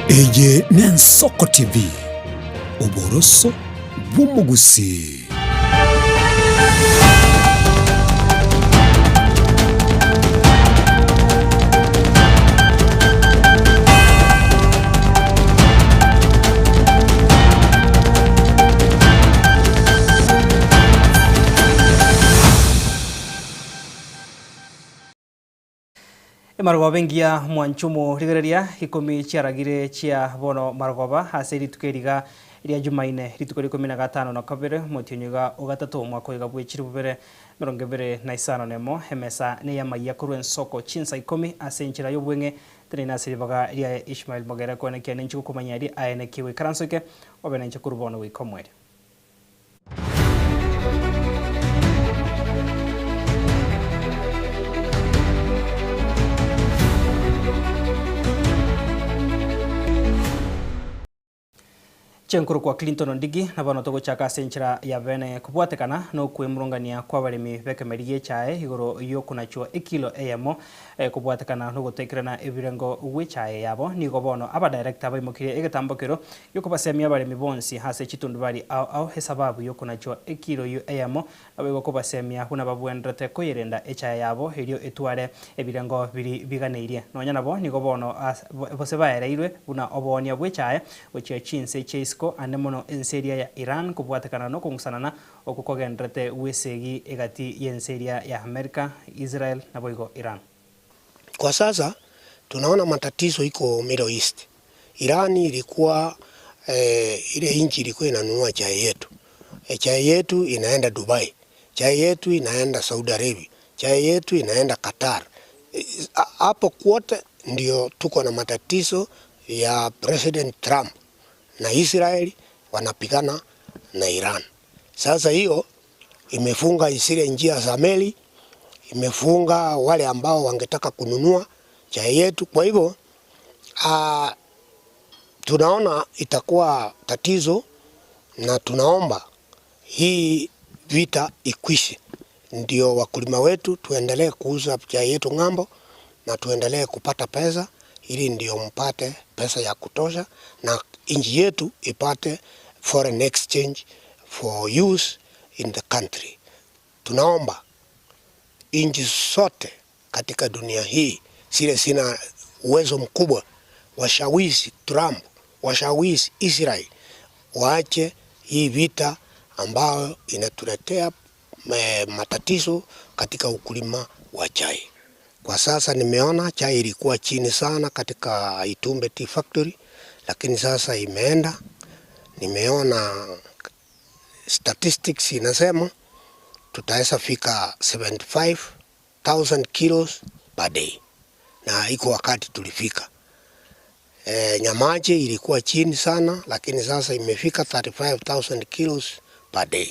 Eye n'Ensoko TV, oboroso bw'omogusii. Emarogoba engiya mwanchumo rigereria ikomi chiaragire chia bono marogoba ase rituko eriga ria Jumaine rituko ria ikomi na gatano na kabere omotienyi iga ogatato omwaka oiga bwe chilifu bibere emerongo ebere na isano na emo emesa ney'amaiya korwa ensoko chinsa ikomi ase enchera y'obweng'e tenena ase ribaga riaye Ishmael Mogere koenekia ninche gokomanya eri aye naki goikaransoike obe nenche korwa bono goika omoerio. Chenkorokwa Clinton Ondigi na bono togochaka ase enchera ya bene kobwatekana nokwemurungania kw'abaremi b'ekemeri gi'echae igoro y'okonachwa ekilo eyemo kobwatekana nogotekerana ebirengo gw'echae yabo. Nigo bono abadirector baimokirie egetambokero gi'okobasemia abaremi bonsi ase chitundubari ao ao esababu y'okonachwa ekilo eyio eyemo Naboigo kobasemia buna babwenerete koyerenda echaye yabo erio etware ebirengo biri biganeirie. Nonya nabo nigo bono gose baereirwe buna oboonia bw'echaye gochia chinse chia isiko ande mono ense eria ya Iran kobwatekana nokong'usanana okwo kogendererete gw'esegi egati y'ense eria ya Amerika, Israel naboigo Iran. Kwa sasa tunaona matatizo iko Middle East. Iran ilikuwa ile nchi ilikuwa inanunua chai yetu. Chai yetu inaenda Dubai, chai yetu inaenda Saudi Arabia, chai yetu inaenda Qatar. Hapo kwote ndio tuko na matatizo ya President Trump na Israeli wanapigana na Iran. Sasa hiyo imefunga zile njia za meli, imefunga wale ambao wangetaka kununua chai yetu. Kwa hivyo tunaona itakuwa tatizo na tunaomba hii vita ikwishe, ndio wakulima wetu tuendelee kuuza chai yetu ng'ambo na tuendelee kupata pesa, ili ndio mpate pesa ya kutosha na nchi yetu ipate foreign exchange for use in the country. Tunaomba nchi zote katika dunia hii zile zina uwezo mkubwa washawishi Trump, washawishi Israel waache hii vita ambayo inatuletea matatizo katika ukulima wa chai. Kwa sasa nimeona chai ilikuwa chini sana katika Itumbe Tea Factory, lakini sasa imeenda. Nimeona statistics inasema tutaweza fika 75,000 kilos per day, na iko wakati tulifika. Nyamache ilikuwa chini sana, lakini sasa imefika 35,000 kilos per day.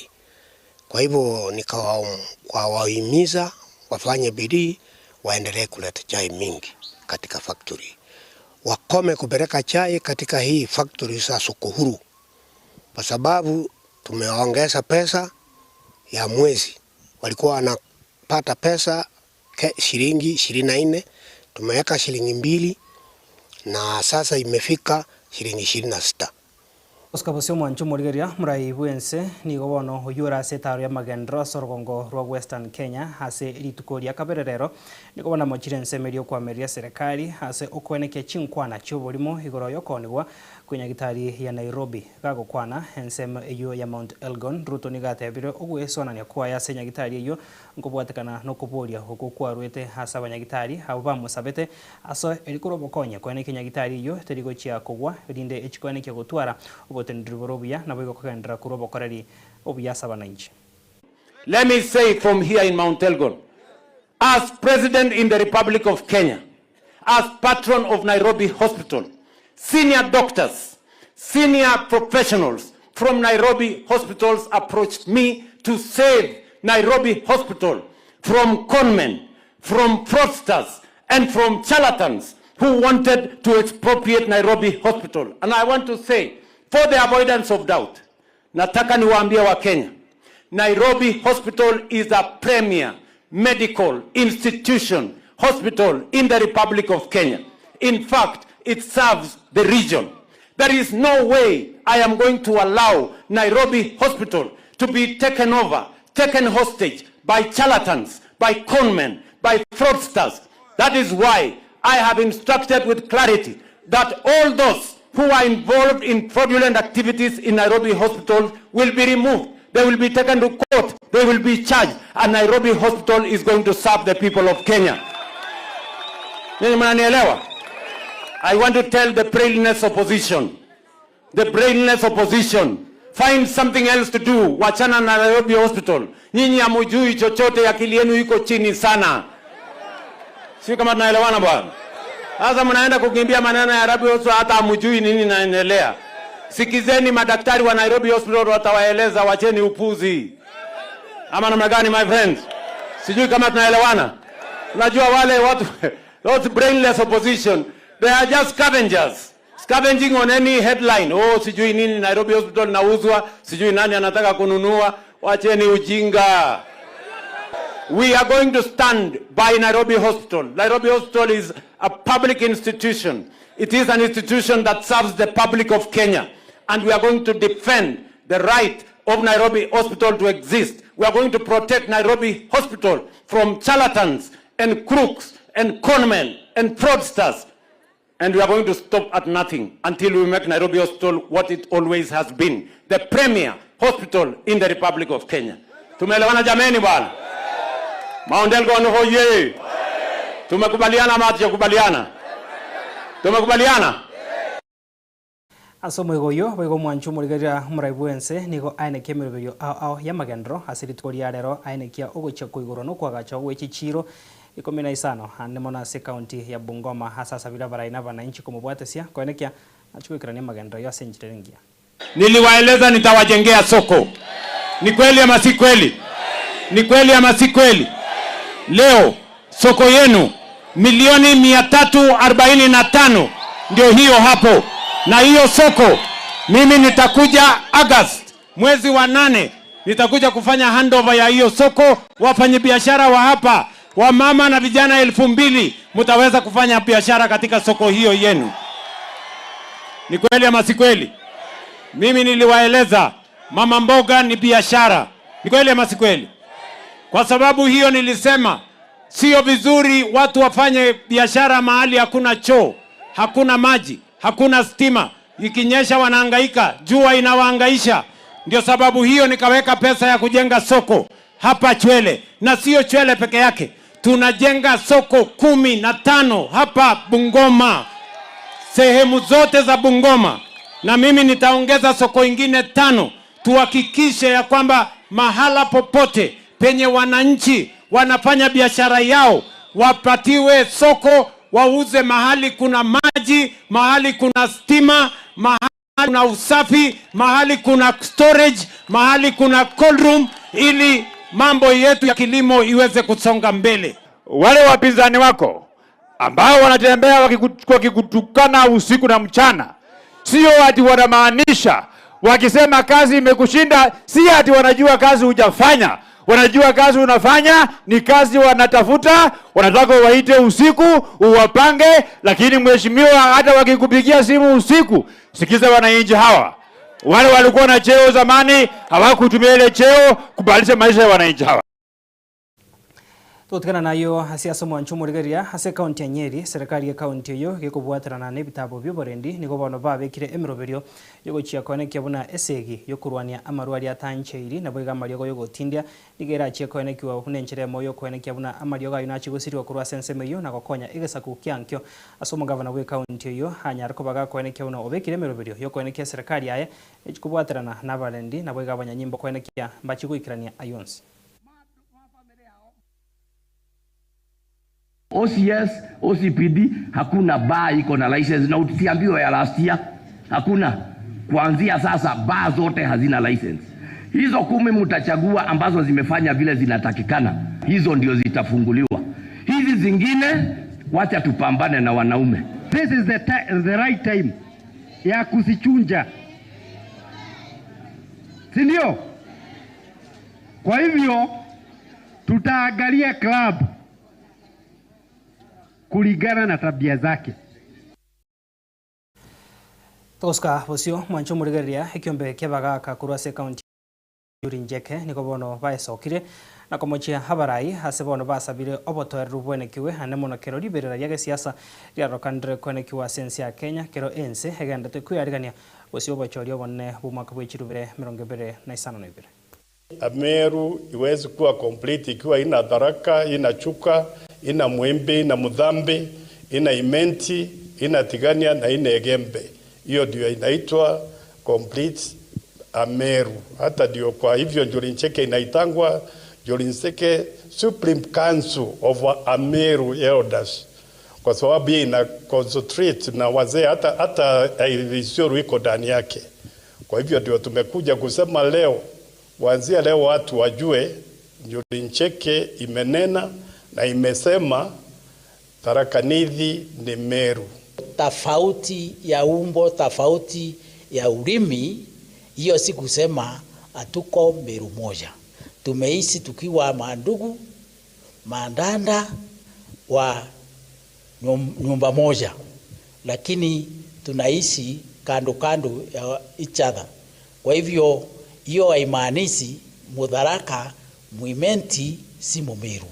Kwa hivyo nikawahimiza wafanye bidii, waendelee kuleta chai mingi katika factory, wakome kupeleka chai katika hii factory za soko huru, kwa sababu tumeongeza pesa ya mwezi. Walikuwa wanapata pesa shilingi 24, tumeweka shilingi 2 na sasa imefika shilingi 26. Oscar Bosio mwancho morigeria morai bwense nigo bono oyio ore ase etaro y'amagendero ase orogongo rwa Western Kenya ase rituko ria kabere rero nigo bono amochire ensemo eria okoamereria serikali ase okoenekia chinkwana chioborimo igoro yokoonigwa kwa nyagitari ya Nairobi gagokwana ensemo eyio ya Mount Elgon Ruto nigo atebire ogwesoanania kwaye ase nyagitari eyio nkobwatekana nokoboria okwo kwarwete ase abanyagitari abwo bamosabete ase eri korwa obokonye koenekia nyagitari eyio terigochia kogwa erinde echikoenekia gotwara oboteneneri bore obuya naboigo kogenderera korwa obokoreri obuya ase abananchi. Let me say from here in Mount Elgon, as president in the Republic of Kenya, as patron of Nairobi Hospital, senior doctors, senior professionals from Nairobi hospitals approached me to save Nairobi Hospital from conmen, from fraudsters, and from charlatans who wanted to expropriate Nairobi Hospital. And I want to say, for the avoidance of doubt, nataka niwaambie wa Kenya, Nairobi Hospital is a premier medical institution hospital in the Republic of Kenya. In fact, It serves the region. There is no way I am going to allow Nairobi Hospital to be taken over, taken hostage by charlatans, by conmen, by fraudsters. That is why I have instructed with clarity that all those who are involved in fraudulent activities in Nairobi Hospital will be removed. They will be taken to court. They will be charged. And Nairobi Hospital is going to serve the people of Kenya. Nyinyi mnanielewa? I want to tell the brainless opposition, find something else to do. Wachana na Nairobi Hospital. Nyinyi hamujui chochote, akili yenu iko chini sana. Sio kama tunaelewana, bwana? Sasa mnaenda kukimbia maneno ya Nairobi Hospital, hata hamujui nini inaendelea. Sikizeni madaktari wa Nairobi Hospital watawaeleza, wacheni upuzi. Ama namna gani, my friends? Sijui kama tunaelewana. Unajua wale watu, those brainless opposition, they are just scavengers. Scavenging on any headline. Oh, sijui nini Nairobi Hospital inauzwa, sijui nani anataka kununua. Wacheni ujinga. We are going to stand by Nairobi Hospital. Nairobi Hospital is a public institution. It is an institution that serves the public of Kenya. And we are going to defend the right of Nairobi Hospital to exist. We are going to protect Nairobi Hospital from charlatans and crooks and conmen and fraudsters. And we are going to stop at nothing until we make Nairobi Hospital what it always has been, the premier hospital in the Republic of Kenya. Tumeelewana, jameni, bwana? Mount Elgon hoye! Tumekubaliana ama hatujakubaliana? Tumekubaliana? Ase omoigo oyo boigo mwancho omorigereria omoraibu wense nigo aenekia emeroberio ao ao ya magendero ase rituko ria rero aenekia ogochia koigorwa na okwagacha gwa echichiro 15 ande mono ase county ya Bungoma ase asabire abarai na abananchi komobwatesia koenekia achikoikerania magendero ayo ase enchera engiya. Niliwaeleza nitawajengea soko. Ni kweli ama si kweli? Ni kweli ama si kweli? Leo soko yenu milioni 345 ndio hiyo hapo, na hiyo soko mimi nitakuja August, mwezi wa 8, nitakuja kufanya handover ya hiyo soko. Wafanyabiashara wa hapa, wamama na vijana 2,000, mtaweza kufanya biashara katika soko hiyo yenu. Ni kweli ama si kweli? Mimi niliwaeleza mama mboga ni biashara. Ni kweli ama si kweli? Kwa sababu hiyo nilisema sio vizuri watu wafanye biashara mahali hakuna choo, hakuna maji, hakuna stima. Ikinyesha wanahangaika, jua inawahangaisha. Ndio sababu hiyo nikaweka pesa ya kujenga soko hapa Chwele, na sio Chwele peke yake, tunajenga soko 15 hapa Bungoma, sehemu zote za Bungoma, na mimi nitaongeza soko ingine tano, tuhakikishe ya kwamba mahala popote penye wananchi wanafanya biashara yao wapatiwe soko, wauze mahali kuna maji, mahali kuna stima, mahali kuna usafi, mahali kuna storage, mahali kuna cold room, ili mambo yetu ya kilimo iweze kusonga mbele. Wale wapinzani wako ambao wanatembea wakikutukana usiku na mchana, sio ati wanamaanisha wakisema kazi imekushinda, si ati wanajua kazi hujafanya. Wanajua kazi unafanya, ni kazi wanatafuta, wanataka waite usiku uwapange. Lakini mheshimiwa, hata wakikupigia simu usiku, sikiza wananchi hawa. Wale walikuwa na cheo zamani hawakutumia ile cheo kubadilisha maisha ya wananchi hawa. Tutikana nayo ase ase omwancho omorigereria ase ekaunti ya Nyeri, serikali ya ekaunti eyo gekobwaterana na ebitabo bia oborendi nigo bono babekire emeroberio yogochia koenekia buna esegi yokorwania amarwari atancheiri nabo iga amariogo yogotindia nigo erachie koenekiwa buna enchera emo yokoenekia buna amariogo ayo nachigosiriwa korwa ase ensemo eywo na gokonya egesaku kiankio. Ase omogavana bwa ekaunti eyo anyare koba gakoenekia buna obekire emeroberio yokoenekia serikali yaye echikobwaterana na abarendi nabo iga abanyanyimbo koenekia mbachigoikerania ayonsi. OCS, OCPD, hakuna bar iko na license, na usiambiwe ya last year, hakuna. Kuanzia sasa bar zote hazina license. Hizo 10 mtachagua ambazo zimefanya vile zinatakikana, hizo ndio zitafunguliwa. Hizi zingine wacha tupambane na wanaume. This is the right time ya kuzichunja, si ndio? Kwa hivyo tutaangalia club kulingana na tabia zake. Toska bosio mwancho murigeria ekiombe kiabagaka kurwa se county Njuri Ncheke niko bono baesokire na komochia habarai ase bono basabire obotoereru bwenekiwe ane mono kero riberera ria gesiasa riarokandire kwenekiwa sensi ya Kenya kero ense egendete kwiyarigania bosio obochori obonene bw'omwaka bwa 2052. Ameru iwezi kuwa complete ikiwa ina Tharaka, ina Chuka, ina Mwembe, ina Mudhambi, ina Imenti, ina Tigania na ina Egembe. Hiyo ndio inaitwa complete Ameru. Hata ndio kwa hivyo Njuri Ncheke inaitangwa Njuri Ncheke Supreme Council of Ameru Elders, kwa sababu hii ina concentrate na wazee, hata Isiolo iko ndani yake. Kwa hivyo ndio tumekuja kusema leo, kuanzia leo watu wajue Njuri Ncheke imenena na imesema Tharaka Nithi ni Meru. Tofauti ya umbo, tofauti ya ulimi, hiyo si kusema hatuko Meru moja. Tumeishi tukiwa mandugu, mandanda wa nyumba moja, lakini tunaishi kando kando ya each other. Kwa hivyo hiyo haimaanishi Mutharaka Mwimenti si Mumeru.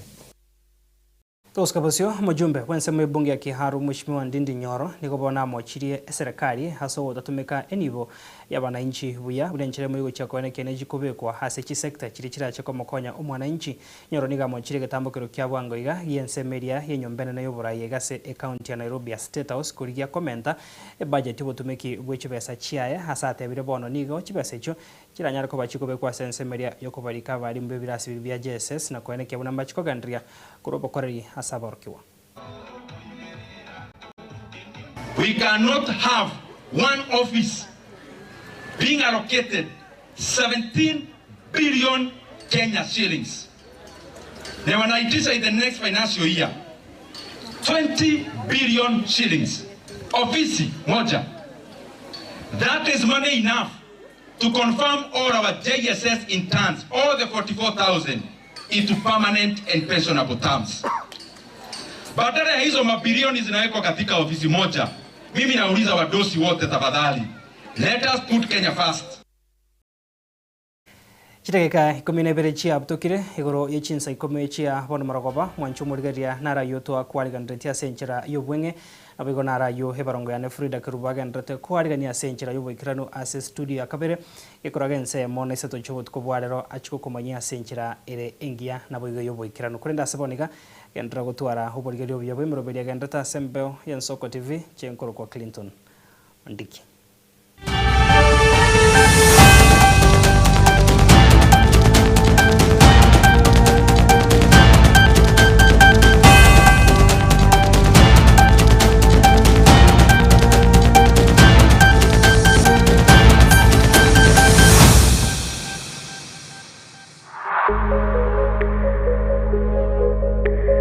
Toska bosio mujumbe wensemo ebunge ya Kiharu Mheshimiwa Ndindi Nyoro niko bona mochirie serikali haso otatumika enibo ya bananchi buya bulenchire mu cha kone keneji kubekwa hase chi sector chiri chirache komokonya omwananchi. Nyoro niga mochirie getambukiro kya bwango iga yensemeria yenyombene na yoburayi gase e county ya Nairobi ya State House kurigia komenta e budget botumiki bwechibesa chiaye hasa atebire bono nigo chibesa icho chiranyara ko bachikobekwa sensemeria yokobarika bari mu birasi bya JSS na kwene kyabuna mbachikogandria kurobokoreri asaborkiwa. We cannot have one office being allocated 17 billion Kenya shillings. They wanaitisha in the next financial year 20 billion shillings. Ofisi moja. That is money enough to confirm all our JSS interns, all the 44,000, into permanent and pensionable terms. Badala ya hizo mabilioni zinawekwa katika ofisi moja, mimi nauliza wadosi wote tafadhali, let us put Kenya first. Chidakika 12 chia abtukire igoro yechinsa 10 chia bono marogoba mwancho murigeria narayo twa kwariganretia senchera yobwenge abigo narayo hebarongo ya Frida Kerubaga ndrete kwarigania senchera yoboikirano ase studio akabere ikoragense mona iseto chobot kobwarero achiko komanya senchera ere engia naboigo yoboikirano kurenda aseboniga gendra gotwara oborigerio bya bwemeroberia gendreta sembeo yensoko TV chenkoro kwa Clinton Ndiki.